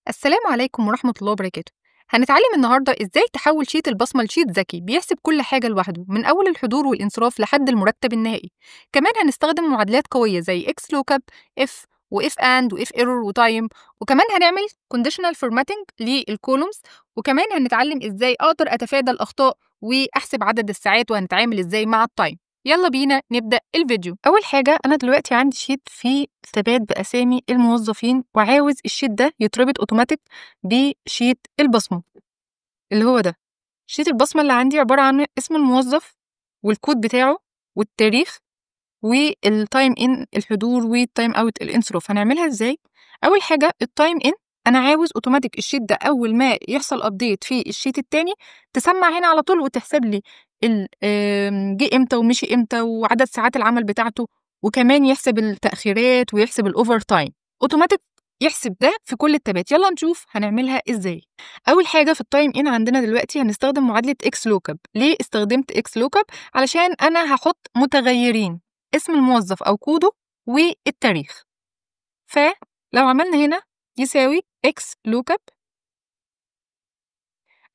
السلام عليكم ورحمة الله وبركاته. هنتعلم النهاردة إزاي تحول sheet البصمة ل sheet ذكي بيحسب كل حاجة لوحده من أول الحضور والانصراف لحد المرتب النهائي. كمان هنستخدم معادلات قوية زي XLOOKUP، IF و IF AND و IFERROR و TIME، وكمان هنعمل conditional formatting لل columns، وكمان هنتعلم إزاي أقدر أتفادى الأخطاء وأحسب عدد الساعات، وهنتعامل إزاي مع ال time. يلا بينا نبدأ الفيديو. أول حاجة أنا دلوقتي عندي sheet فيه ثبات بأسامي الموظفين، وعاوز ال sheet ده يتربط أوتوماتيك ب sheet البصمة اللي هو ده. sheet البصمة اللي عندي عبارة عن اسم الموظف والكود بتاعه والتاريخ وال time in الحضور وال time out الانصراف. هنعملها ازاي؟ أول حاجة ال time in، أنا عاوز automatic ال sheet ده أول ما يحصل update في ال sheet التاني تسمع هنا على طول وتحسب لي جه امتى ومشي امتى وعدد ساعات العمل بتاعته، وكمان يحسب التأخيرات ويحسب ال overtime، automatic يحسب ده في كل التابات. يلا نشوف هنعملها ازاي. اول حاجة في ال time in عندنا دلوقتي هنستخدم معادلة XLOOKUP. ليه استخدمت XLOOKUP؟ علشان انا هحط متغيرين، اسم الموظف او كوده والتاريخ. فلو عملنا هنا يساوي XLOOKUP،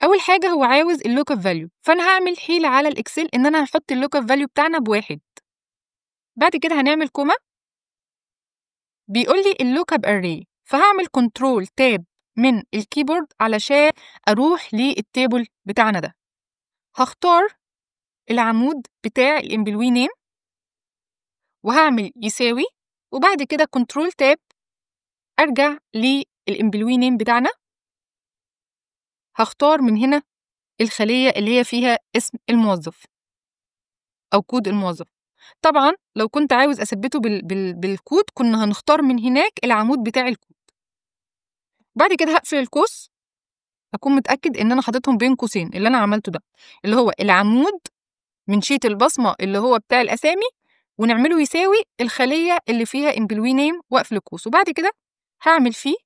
اول حاجة هو عاوز ال lookup value، فانا هعمل حيله على ال Excel ان انا هحط ال lookup value بتاعنا بواحد. بعد كده هنعمل comma، بيقول لي ال lookup array، فهعمل control tab من ال keyboard علشان اروح لل table بتاعنا ده. هختار العمود بتاع ال employee name وهعمل يساوي، وبعد كده control tab ارجع لل employee name بتاعنا، هختار من هنا الخلية اللي هي فيها اسم الموظف أو كود الموظف. طبعا لو كنت عاوز أثبته بالكود كنا هنختار من هناك العمود بتاع الكود. بعد كده هقفل القوس، أكون متأكد إن أنا حاططهم بين قوسين اللي أنا عملته ده، اللي هو العمود من sheet البصمة اللي هو بتاع الأسامي، ونعمله يساوي الخلية اللي فيها employee name، وأقفل القوس. وبعد كده هعمل فيه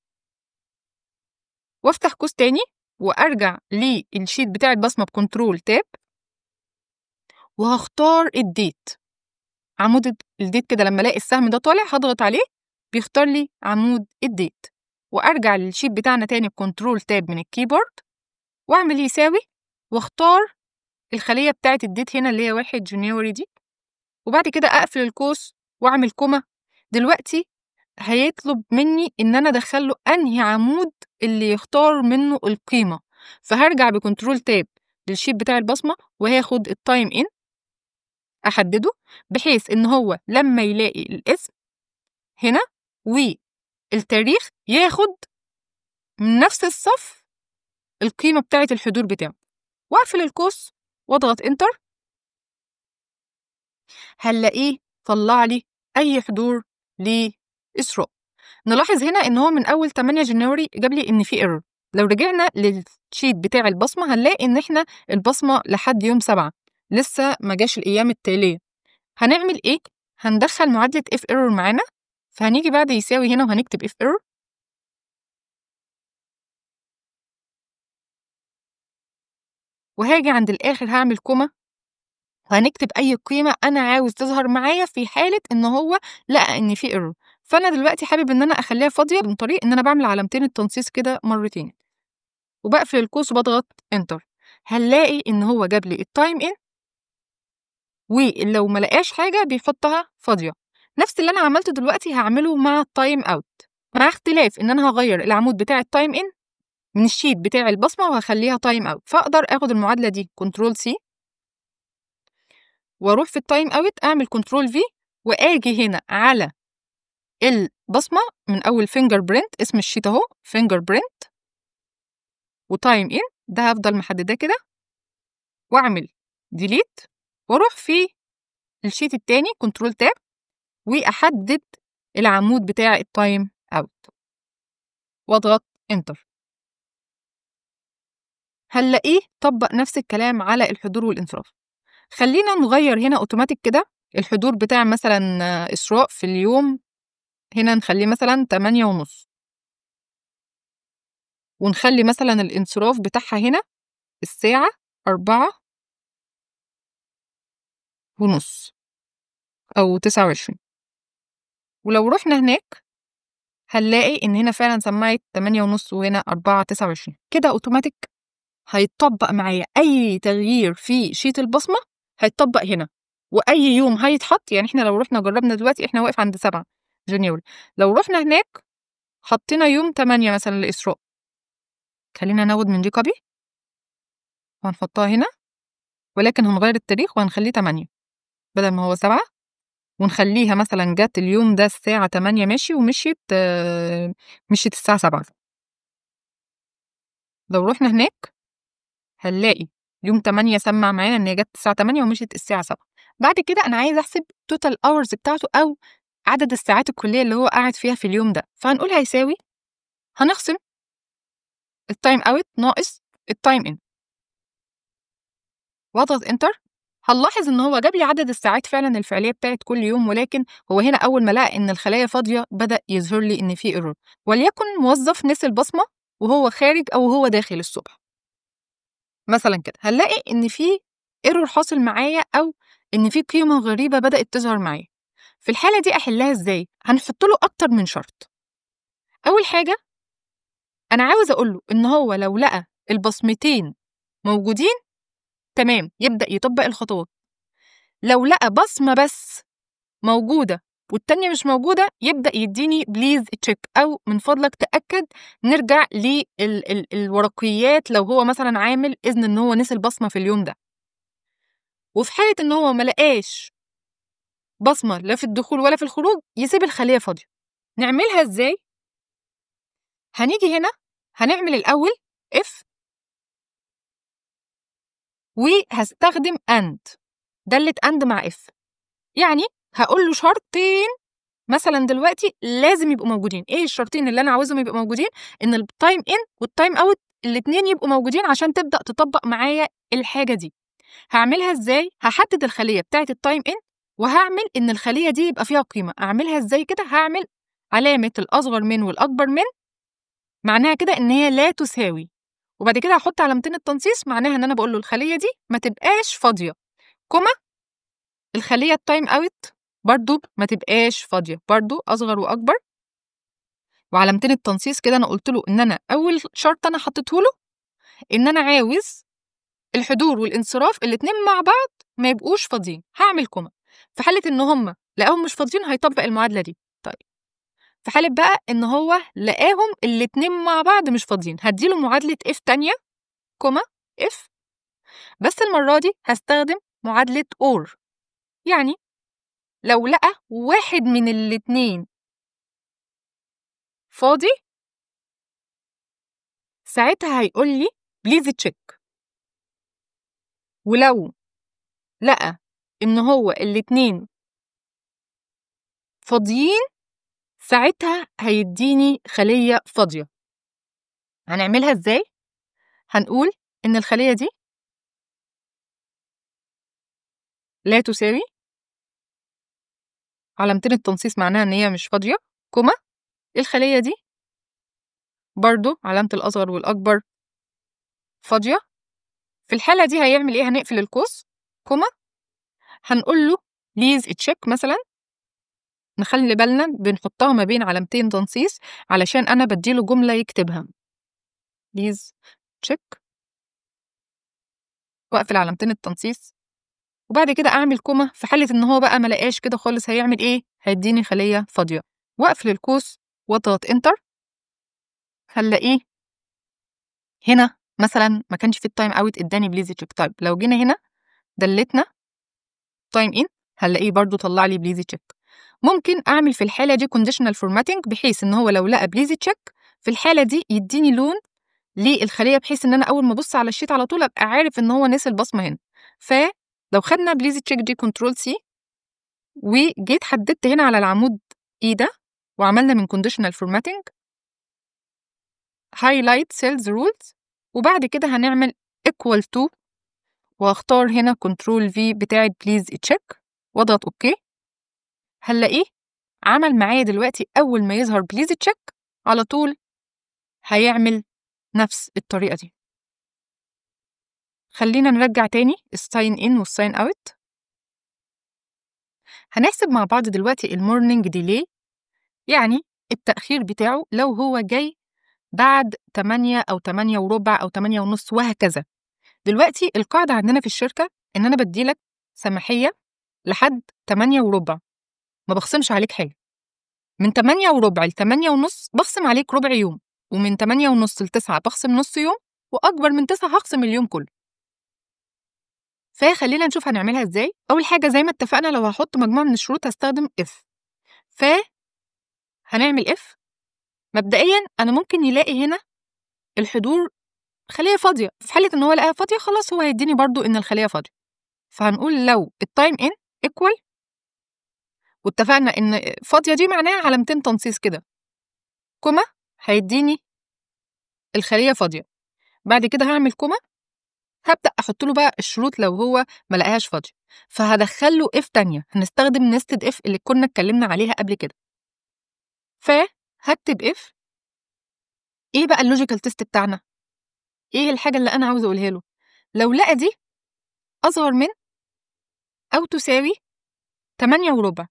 وافتح قوس تاني وارجع لل sheet بتاع البصمة ب control tab، وهختار ال date، عمود ال date كده. لما الاقي السهم ده طالع هضغط عليه بيختار لي عمود ال date، وارجع لل sheet بتاعنا تاني ب control tab من ال keyboard واعمل يساوي، واختار الخلية بتاعه ال date هنا اللي هي 1 January دي، وبعد كده اقفل القوس واعمل comma. دلوقتي هيطلب مني ان انا ادخله انهي عمود اللي يختار منه القيمة، فهرجع ب control tab لل sheet بتاع البصمة وهاخد ال time in احدده، بحيث ان هو لما يلاقي الاسم هنا والتاريخ ياخد من نفس الصف القيمة بتاعه الحضور بتاعه. واقفل القوس واضغط enter، هنلاقيه طلع لي اي حضور لإسراء. نلاحظ هنا ان هو من اول 8 January جاب لي ان في error. لو رجعنا لل sheet بتاع البصمة هنلاقي ان احنا البصمة لحد يوم 7 لسه ما جاش الايام التالية. هنعمل ايه؟ هندخل معادلة IFERROR معانا، فهنيجي بعد يساوي هنا وهنكتب IFERROR، وهاجي عند الاخر هعمل comma، وهنكتب اي قيمة انا عاوز تظهر معايا في حاله ان هو لقى ان في error. فانا دلوقتي حابب ان انا اخليها فاضية من طريق ان انا بعمل علامتين التنصيص كده مرتين، وبقفل القوس وبضغط enter. هنلاقي ان هو جاب لي ال time in، ولو ما لقاش حاجة بيحطها فاضية. نفس اللي انا عملته دلوقتي هعمله مع ال time out، مع اختلاف ان انا هغير العمود بتاع ال time in من ال sheet بتاع البصمة وهخليها time out. فاقدر اخد المعادلة دي control C، واروح في ال time out اعمل control V، واجي هنا على البصمة من اول fingerprint، اسم ال sheet اهو fingerprint، و time in ده هفضل محدداه كده، واعمل delete، واروح في ال sheet التاني control tab واحدد العمود بتاع ال time out واضغط enter. هنلاقيه طبق نفس الكلام على الحضور والانصراف. خلينا نغير هنا اوتوماتيك كده الحضور بتاع مثلا اسراء في اليوم، هنا نخليه مثلا 8:30، ونخلي مثلا الانصراف بتاعها هنا الساعة 4:30 أو 29. ولو رحنا هناك هنلاقي إن هنا فعلا سمعت 8:30 وهنا 4:29. كده أوتوماتيك هيتطبق معايا أي تغيير في sheet البصمة هيتطبق هنا، وأي يوم هيتحط. يعني إحنا لو رحنا جربنا دلوقتي، إحنا واقف عند 7 January، لو رحنا هناك حطينا يوم 8 مثلا لإسراء، خلينا ناخد من دي copy وهنحطها هنا، ولكن هنغير التاريخ وهنخليه 8 بدل ما هو 7، ونخليها مثلا جت اليوم ده الساعة 8 ماشي، ومشيت مشيت الساعة 7. لو رحنا هناك هنلاقي يوم 8 سمع معانا إن هي جت الساعة 8 ومشيت الساعة 7. بعد كده أنا عايزة أحسب total hours بتاعته أو عدد الساعات الكلية اللي هو قاعد فيها في اليوم ده، فهنقول هيساوي هنخصم ال time out ناقص ال time in، واضغط enter. هنلاحظ ان هو جاب لي عدد الساعات فعلا الفعلية بتاعت كل يوم، ولكن هو هنا اول ما لقى ان الخلايا فاضية بدا يظهر لي ان في error. وليكن موظف نسي البصمة وهو خارج او هو داخل الصبح مثلا كده، هنلاقي ان في error حاصل معايا او ان في قيمة غريبة بدات تظهر معايا. في الحالة دي احلها ازاي؟ هنحط له اكتر من شرط. اول حاجة انا عاوز اقول له ان هو لو لقى البصمتين موجودين تمام يبدأ يطبق الخطوات، لو لقى بصمة بس موجودة والتانية مش موجودة يبدأ يديني please check أو من فضلك تأكد، نرجع للورقيات لو هو مثلا عامل إذن إن هو نسي البصمة في اليوم ده. وفي حالة إن هو ما لقاش بصمة لا في الدخول ولا في الخروج يسيب الخلية فاضية. نعملها إزاي؟ هنيجي هنا هنعمل الأول if وهستخدم and، دالة and مع if، يعني هقول له شرطين مثلا دلوقتي لازم يبقوا موجودين. ايه الشرطين اللي انا عاوزهم يبقوا موجودين؟ ان ال time in وال time out الاتنين يبقوا موجودين عشان تبدا تطبق معايا الحاجة دي. هعملها ازاي؟ هحدد الخلية بتاعه ال time in وهعمل ان الخلية دي يبقى فيها قيمة. اعملها ازاي كده؟ هعمل علامة الاصغر من والاكبر من، معناها كده ان هي لا تساوي، وبعد كده هحط علامتين التنصيص معناها ان انا بقول له الخلية دي ما تبقاش فاضية، comma الخلية ال time out برضو ما تبقاش فاضية، برضو اصغر واكبر، وعلامتين التنصيص كده انا قلت له ان انا اول شرط انا حطيته له ان انا عاوز الحضور والانصراف الاتنين مع بعض ما يبقوش فاضيين، هعمل comma. في حاله ان هم لقاهم مش فاضيين هيطبق المعادلة دي. طيب في حالة بقى إن هو لقاهم الاتنين مع بعض مش فاضيين، هديله معادلة if تانية comma if، بس المرة دي هستخدم معادلة or، يعني لو لقى واحد من الاتنين فاضي ساعتها هيقول لي please check، ولو لقى إن هو الاتنين فاضيين ساعتها هيديني خلية فاضية. هنعملها ازاي؟ هنقول إن الخلية دي لا تساوي علامتين التنصيص معناها إن هي مش فاضية، comma الخلية دي برضو علامة الأصغر والأكبر فاضية. في الحالة دي هيعمل إيه؟ هنقفل القوس comma هنقول له please check مثلا، نخلي بالنا بنحطها ما بين علامتين تنصيص علشان أنا بديله جملة يكتبها، please check، وأقفل علامتين التنصيص، وبعد كده أعمل comma. في حالة إن هو بقى ما لقاش كده خالص هيعمل إيه؟ هيديني خلية فاضية، وأقفل القوس وأضغط enter. هنلاقيه هنا مثلا ما كانش في ال time out اداني please check. طيب لو جينا هنا دلتنا time in هنلاقيه برضو طلع لي please check. ممكن اعمل في الحالة دي conditional formatting بحيث ان هو لو لقى please check في الحالة دي يديني لون للخليه، بحيث ان انا اول ما ابص على ال sheet على طول ابقى عارف ان هو نسي البصمة هنا. فلو خدنا please check دي control C وجيت حددت هنا على العمود E ده وعملنا من conditional formatting highlight cells rules، وبعد كده هنعمل equal to واختار هنا control V بتاعت please check واضغط okay. هنلاقيه عمل معايا دلوقتي اول ما يظهر please check على طول هيعمل نفس الطريقة دي. خلينا نرجع تاني ال sign in وال sign out. هنحسب مع بعض دلوقتي ال morning delay، يعني التأخير بتاعه لو هو جاي بعد 8 أو 8:15 أو 8:30 وهكذا. دلوقتي القاعدة عندنا في الشركة إن أنا بديلك سماحية لحد 8:15، ما بخصمش عليك حاجة. من 8:15 ل8:30 بخصم عليك ربع يوم، ومن 8:30 ل9 بخصم نص يوم، وأكبر من 9 هخصم اليوم كله. فخلينا نشوف هنعملها إزاي. أول حاجة زي ما اتفقنا لو هحط مجموعة من الشروط هستخدم if. فهنعمل if. مبدئياً أنا ممكن يلاقي هنا الحضور خلية فاضية، في حالة إن هو لقاها فاضية خلاص هو هيديني برضو إن الخلية فاضية. فهنقول لو ال time in equal، واتفقنا إن فاضية دي معناها علامتين تنصيص كده، comma، هيديني الخلية فاضية. بعد كده هعمل comma، هبدأ أحط له بقى الشروط لو هو ما لقاهاش فاضية، فهدخل له if تانية، هنستخدم nested if اللي كنا اتكلمنا عليها قبل كده. فهكتب if. ايه بقى ال logical test بتاعنا؟ ايه الحاجة اللي أنا عاوزة أقولها له؟ لو لقى دي أصغر من أو تساوي 8:15،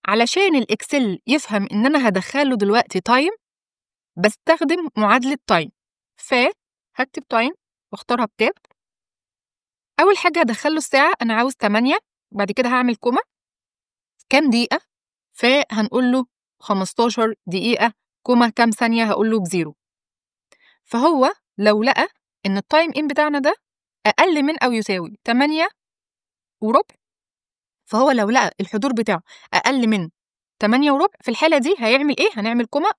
علشان ال Excel يفهم إن أنا هدخله دلوقتي time بستخدم معادلة time. فهكتب time واختارها ب tab. أول حاجة هدخله الساعة، أنا عاوز 8، بعد كده هعمل comma كام دقيقة، فهنقول له 15 دقيقة comma كام ثانية، هقول له ب zero. فهو لو لقى إن ال time in بتاعنا ده أقل من أو يساوي 8:15، فهو لو لقى الحضور بتاعه أقل من 8:15 في الحالة دي هيعمل إيه؟ هنعمل comma،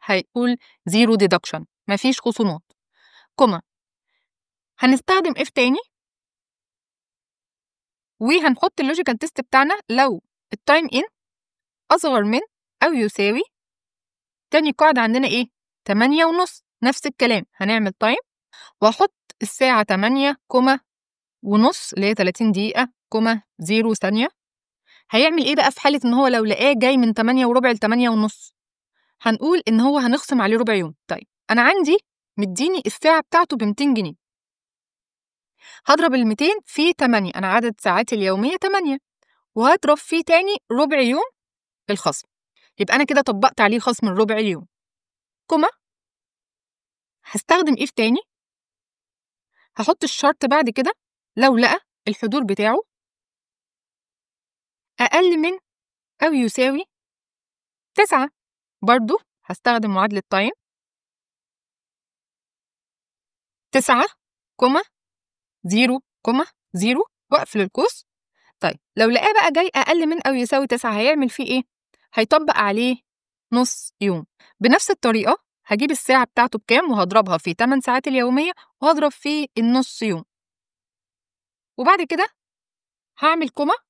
هيقول zero deduction، مفيش خصومات، comma. هنستخدم if تاني وهنحط ال logical test بتاعنا لو ال time in أصغر من أو يساوي، تاني قاعدة عندنا إيه؟ 8:30، نفس الكلام هنعمل time وأحط الساعة 8 comma ونص اللي هي 30 دقيقة comma 0 ثانية. هيعمل إيه بقى في حالة إن هو لو لقاه جاي من 8:15 ل8:30؟ هنقول إن هو هنخصم عليه ربع يوم. طيب أنا عندي مديني الساعة بتاعته ب200 جنيه، هضرب ال200 في 8، أنا عدد ساعاتي اليومية 8، وهضرب فيه تاني ربع يوم الخصم، يبقى أنا كده طبقت عليه خصم الربع اليوم، comma. هستخدم if تاني، هحط الشرط بعد كده لو لقى الحضور بتاعه أقل من أو يساوي 9، برضو هستخدم معادلة time 9 comma 0 comma 0 وأقفل القوس. طيب لو لقاه بقى جاي أقل من أو يساوي 9 هيعمل فيه إيه؟ هيطبق عليه نص يوم. بنفس الطريقة هجيب الساعة بتاعته بكام وهضربها في 8 ساعات اليومية وهضرب في النص يوم، وبعد كده هعمل comma.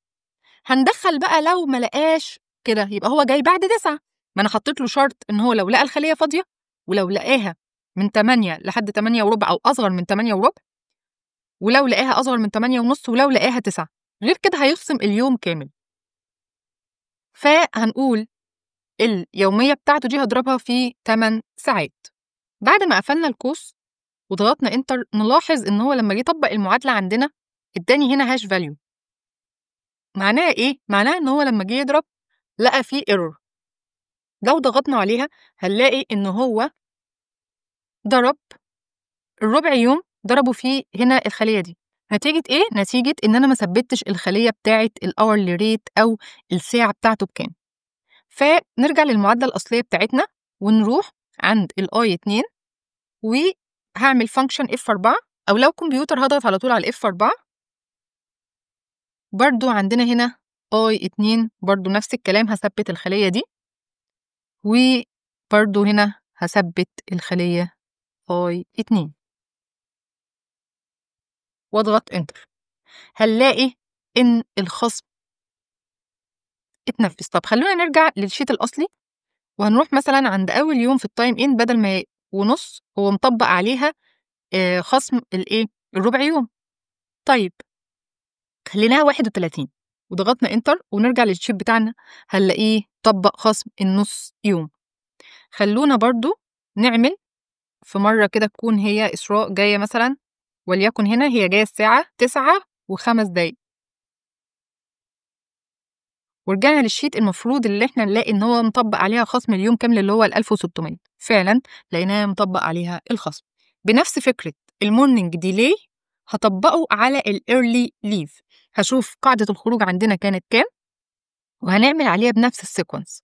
هندخل بقى لو ما لقاش كده يبقى هو جاي بعد 9، ما أنا حطيت له شرط إن هو لو لقى الخلية فاضية ولو لقاها من 8 لحد 8:15 أو أصغر من 8:15، ولو لقاها أصغر من 8:30، ولو لقاها 9، غير كده هيخصم اليوم كامل. فهنقول اليومية بتاعته دي هضربها في 8 ساعات. بعد ما قفلنا القوس وضغطنا enter، نلاحظ إن هو لما جه يطبق المعادلة عندنا اداني هنا hash value. معناها إيه؟ معناها إن هو لما جه يضرب لقى فيه error. لو ضغطنا عليها هنلاقي إن هو ضرب الربع يوم، ضربوا فيه هنا الخلية دي. نتيجة إيه؟ نتيجة إن أنا ما ثبتش الخلية بتاعة ال hourly rate أو الساعة بتاعته بكام. فنرجع للمعادلة الأصلية بتاعتنا ونروح عند ال I 2 وهعمل function F 4، أو لو كمبيوتر هضغط على طول على F 4. برضو عندنا هنا I 2 برضو نفس الكلام، هثبت الخلية دي، وبرضو هنا هثبت الخلية I 2 واضغط enter. هنلاقي إن الخصم اتنفذ. طب خلونا نرجع لل sheet الأصلي وهنروح مثلا عند أول يوم في ال time in، بدل ما ونص هو مطبق عليها خصم الإيه؟ الربع يوم. طيب خليناها 31 وضغطنا enter ونرجع لل sheet بتاعنا هنلاقيه طبق خصم النص يوم. خلونا برضو نعمل في مرة كده تكون هي إسراء جاية مثلا، وليكن هنا هي جاية الساعة 9:05 ورجعنا لل sheet، المفروض اللي احنا نلاقي ان هو مطبق عليها خصم اليوم كامل اللي هو ال 1600. فعلا لقيناه مطبق عليها الخصم. بنفس فكرة ال morning delay هطبقه على ال early leave. هشوف قاعدة الخروج عندنا كانت كام وهنعمل عليها بنفس ال sequence.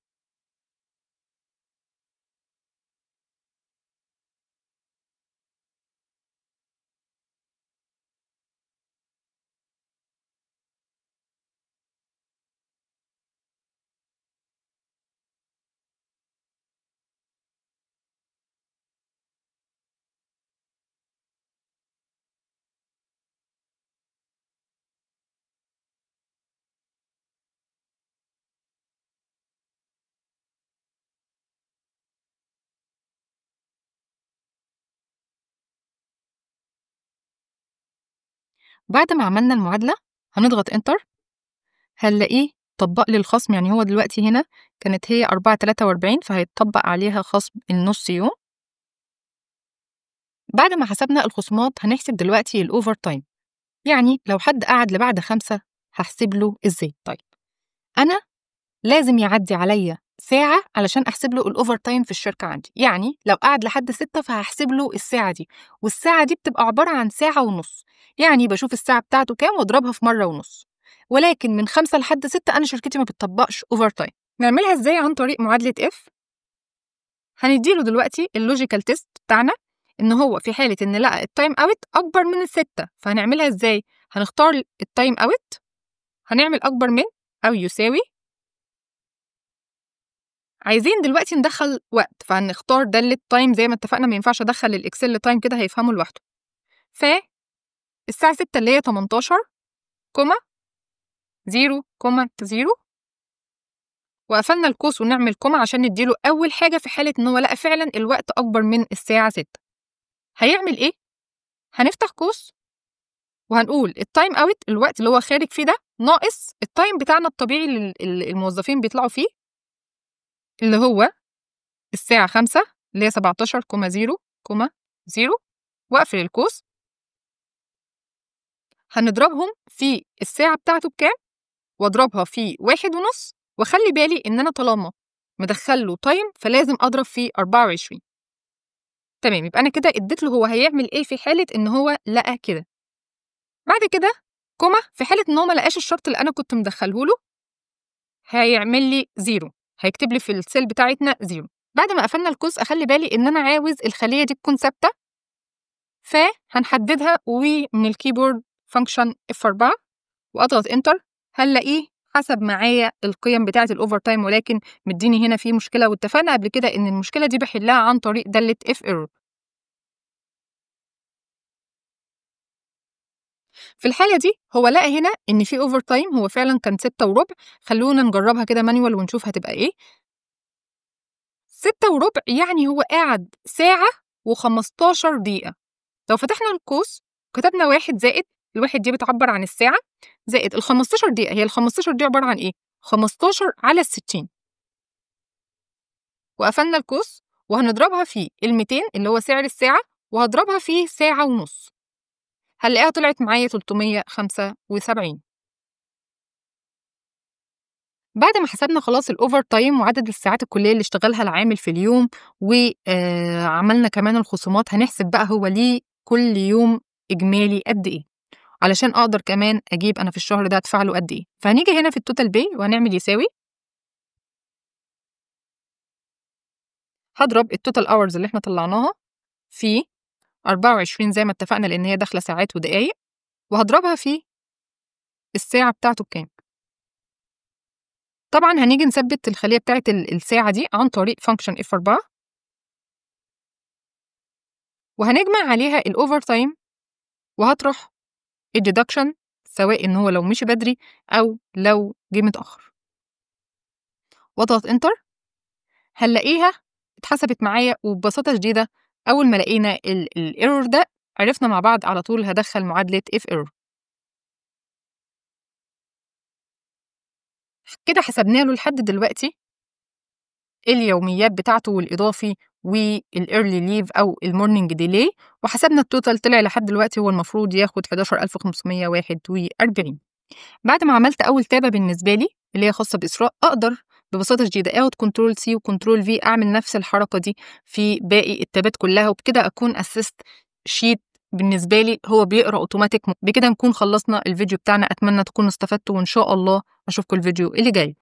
بعد ما عملنا المعادلة هنضغط enter، هنلاقيه طبق لي الخصم. يعني هو دلوقتي هنا كانت هي 4.43، فهيتطبق عليها خصم النص يوم. بعد ما حسبنا الخصومات هنحسب دلوقتي ال overtime. يعني لو حد قعد لبعد 5 هحسب له ازاي؟ طيب انا لازم يعدي عليا ساعة علشان احسب له ال overtime في الشركة عندي. يعني لو قعد لحد 6 فهحسب له الساعة دي، والساعة دي بتبقى عبارة عن ساعة ونص. يعني بشوف الساعة بتاعته كام واضربها في مرة ونص. ولكن من 5 لحد 6 انا شركتي ما بتطبقش overtime. نعملها ازاي؟ عن طريق معادلة if. هنديله دلوقتي ال logical test بتاعنا ان هو في حالة ان لقى ال time out اكبر من 6. فهنعملها ازاي؟ هنختار ال time out، هنعمل اكبر من او يساوي. عايزين دلوقتي ندخل وقت، فهنختار دالة time زي ما اتفقنا، ما ينفعش ادخل ال Excel time كده هيفهمه لوحده. ف الساعة 6 اللي هي 18.0.0، وقفلنا القوس ونعمل comma عشان نديله أول حاجة في حالة إن هو لقى فعلا الوقت أكبر من الساعة 6. هيعمل إيه؟ هنفتح قوس وهنقول ال time out الوقت اللي هو خارج فيه ده ناقص ال time بتاعنا الطبيعي اللي الموظفين بيطلعوا فيه اللي هو الساعة 5 اللي هي 17.0.0، واقفل القوس. هنضربهم في الساعة بتاعته بكام واضربها في 1.5، واخلي بالي ان انا طالما مدخله time فلازم اضرب في 24. تمام، يبقى انا كده اديت له هو هيعمل ايه في حالة ان هو لقى كده. بعد كده comma في حالة ان هو ما لقاش الشرط اللي انا كنت مدخله له هيعمل لي 0، هيكتب لي في ال cell بتاعتنا 0. بعد ما قفلنا القوس اخلي بالي ان انا عاوز الخلية دي تكون ثابتة، فهنحددها ومن ال keyboard function F4 واضغط enter. هنلاقيه حسب معايا القيم بتاعه ال overtime، ولكن مديني هنا في مشكلة، واتفقنا قبل كده ان المشكلة دي بحلها عن طريق داله if error. في الحالة دي هو لقى هنا ان في overtime، هو فعلا كان 6.25. خلونا نجربها كده manual ونشوف هتبقى ايه. 6.25 يعني هو قاعد ساعة و15 دقيقة. لو فتحنا القوس كتبنا 1 زائد الواحد دي بتعبر عن الساعة زائد ال 15 دقيقة، هي ال 15 دي عبارة عن ايه؟ 15 على 60. وقفلنا القوس وهنضربها في ال 200 اللي هو سعر الساعة، وهضربها في ساعة ونص. هنلاقيها طلعت معايا 375. بعد ما حسبنا خلاص ال overtime وعدد الساعات الكلية اللي اشتغلها العامل في اليوم وعملنا كمان الخصومات، هنحسب بقى هو ليه كل يوم اجمالي قد ايه علشان اقدر كمان اجيب انا في الشهر ده ادفع له قد ايه. فهنيجي هنا في ال total pay وهنعمل يساوي، هضرب ال total hours اللي احنا طلعناها في 24 زي ما اتفقنا لان هي داخله ساعات ودقايق، وهضربها في الساعة بتاعته بكام. طبعا هنيجي نثبت الخلية بتاعت الساعة دي عن طريق function F4، وهنجمع عليها ال overtime، وهطرح ال deduction سواء ان هو لو مشي بدري او لو جه متاخر، واضغط enter. هنلاقيها اتحسبت معايا. وببساطة شديدة اول ما لقينا ال error ده عرفنا مع بعض على طول هدخل معادلة if error. كده حسبنا له لحد دلوقتي اليوميات بتاعته والاضافي وال early leave او ال morning delay، وحسبنا ال total طلع لحد دلوقتي هو المفروض ياخد 11541. بعد ما عملت أول تابة بالنسبة لي اللي هي خاصة بإسراء، أقدر ببساطة شديدة آخد control C و control V، أعمل نفس الحركة دي في باقي التابات كلها، وبكده أكون أسست sheet بالنسبة لي هو بيقرأ أوتوماتيك. بكده نكون خلصنا الفيديو بتاعنا. أتمنى تكونوا استفدتوا، وإن شاء الله أشوفكم الفيديو اللي جاي.